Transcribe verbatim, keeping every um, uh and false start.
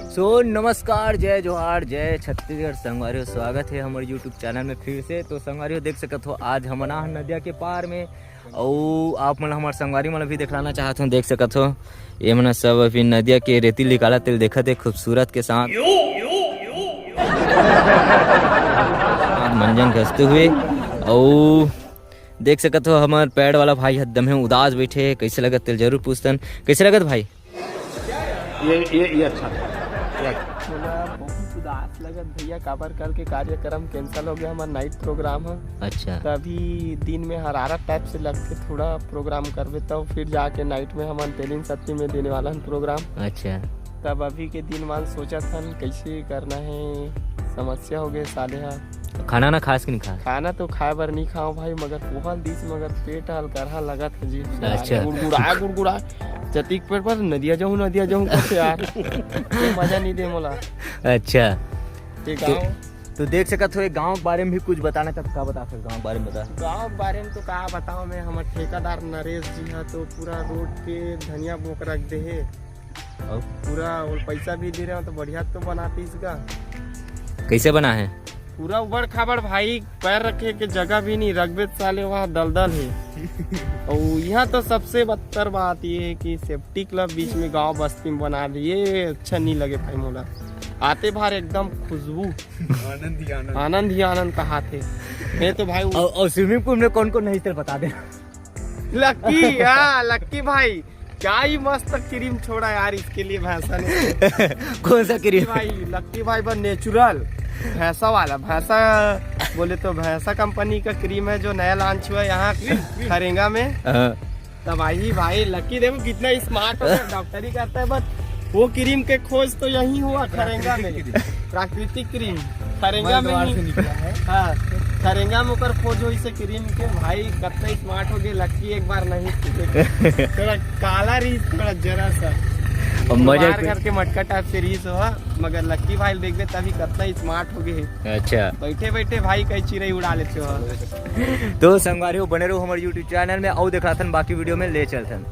So नमस्कार, जय जोहार, जय छत्तीसगढ़। संगवारी हो, स्वागत हे हमर YouTube चैनल में फिर से। तो संगवारी हो, देख सकत हो, आज हमन आ हन नदिया के पार में, अउ आप मन हमर संगवारी मन भी दिखलाना चाहत हो। देख सकत हो, ये मन सब अभी नदिया के रेती निकालत तेल देखत हे, खूबसूरत के साथ मंजन घसते हुए। अउ देख सकत हो, हमर पैड वाला भाई एकदम उदास बैठे हे। कैसे लगत तेल जरूर पूछतन। कैसे लगत भाई? ये ये ये अच्छा था। ये अच्छा। मोला बहुत उदास लगत भैया, काबर करके कार्यक्रम कैंसिल हो गया, हमार नाइट प्रोग्राम है। अच्छा। तभी दिन में हरारत टाइप से लगते, थोड़ा प्रोग्राम करबे तब फिर जाके नाइट में हमन तेलिन सत्ती में देने वाला हन प्रोग्राम। अच्छा। तब अभी के दिन मान सोचत हन कैसे करना है, समस्या हो गए साले हा। खाना ना खास कि नहीं खास? खाना तो खाए बर नहीं खाओ भाई, मगर पोहल दिस मगर पेट हल करहा लगत है जी। अच्छा। गुड़गुड़ा गुड़गुड़ा जतिक पेट पर नदिया जाऊँ नदिया जाऊँ करते यार, ये मजा नहीं दे मोला। अच्छा। ये तो, गाँव तो देख सकत हो, एक गांव के बारे में भी कुछ बताना था, का बता फिर गांव के बारे में बता। गाँव के बारे में तो का बताओ मैं, हमार ठेकेदार नरेश जी है तो पूरा रोड के धनिया बोक रख दे है। और? पूरा वो पैसा भी दे रहे हो तो बढ़िया तो बनाते इसका। कैसे बना है? पूरा उबड़ खाबड़ भाई, पैर रखे के जगह भी नहीं, रखबे त साले वहाँ दलदल है। और यहाँ तो सबसे बदतर बात ये है कि सेप्टिक ला बीच में गांव बस्ती में बना दिए, ये अच्छा नहीं लगे भाई मोला। आते बार एकदम खुशबू, आनंद ही आनंद। आनंद ही आनंद कहाथे। मैं तो भाई और, और स्विमिंग पूल में कौन कौन नहीं तेल बता दे। लक्की, हाँ लक्की भाई, क्या ही मस्त क्रीम छोड़ा यार इसके लिए भैंसा ने। कौन सा क्रीम? भाई लक्की भाई बस नेचुरल भैंसा वाला, भैंसा बोले तो भैंसा कंपनी का क्रीम है जो नया लॉन्च हुआ है यहाँ खरेंगा में। हाँ। तब आई भाई लक्की देखो कितना स्मार्ट हो गया, डॉक्टरी करता है बट वो क्रीम के खोज तो यहीं हुआ खरेंगा में। प्राकृतिक क्रीम खरेंगा में ही। हाँ, खरेंगा में ओकर खोज होइस क्रीम के। भाई कितना स्मार्ट हो गए लक्की, एक बार नहीं थोड़ा काला रहीस, थोड़ा जरा सा और मजा मार करके मटका टाइप से रहीस हो, मगर लक्की भाई देखबे तभी कितना स्मार्ट हो गए। अच्छा। बैठे बैठे भाई कई चिरई उड़ा लेते हो। तो संगवारी हो, बने रहो हमारे YouTube चैनल में, और दिखलाथन बाकी वीडियो में ले चलथन।